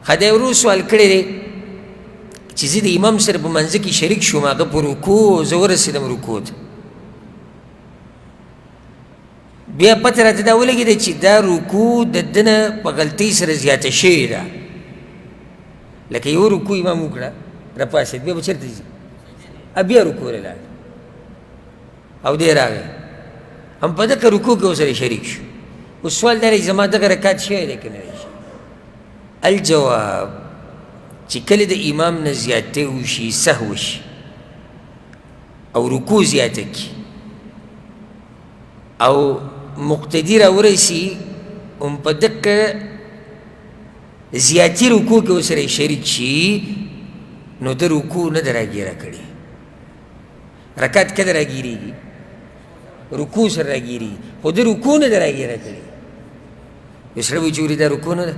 ښه دی ورور سوال کړی دی چې زه د امام سره په منځ کې شریک شوم، هغه په رکوع، زه ورسېدم رکوع ته، بیا پته راته دا ولګېده چې دا رکوع د ده نه په غلطۍ سره زیاته شوې ده. لکه یو رکوع امام وکړه راپاڅېد، بیا به چېرته ځي؟ بیا رکوع له لاړ او دی راغی هم په دغه رکوع کې ورسره شریک شو. اوس سوال دا دی چې زما دغه رکعت شوی دی که نه دی شوی؟ الجواب چې کله د امام نه زیاتی وشي، سهو شي او رکوع زیاته کړي او مقتدي راورسي هم په دقه زیاتي رکوع کې ورسره شریک شي، نو د رکوع نه ده راګیره کړې. رکعت کله راګیرېږي؟ رکوع سره راګیرېږي، خو د رکوع نه ده راګیره کړې. یو سړی وایي چې ورې دا رکوع نه ده،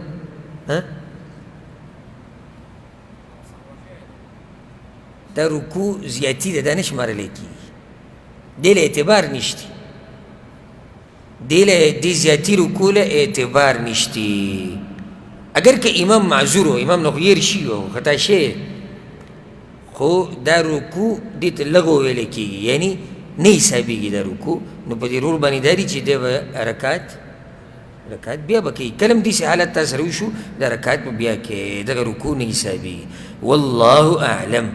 دا رکوع زیاتي ده، دا نه شمارلی کېږي، دې له اعتبار نشته، دې له دې زیاتي رکوع له اعتبار نشته. اگر که امام معذور و، امام نه خو هېر شي او خطا شوی، خو دا رکوع دې ته لغو ویل کېږي، یعنی نه حسابېږي دا رکوع. نو په دې رول باندې دا دي چې دی به رکعت بیا به کوي. کله هم داسې حالت تا سره وشو، دا رکعت به بیا کوي، دغه رکوع نه حسابېږي. والله اعلم.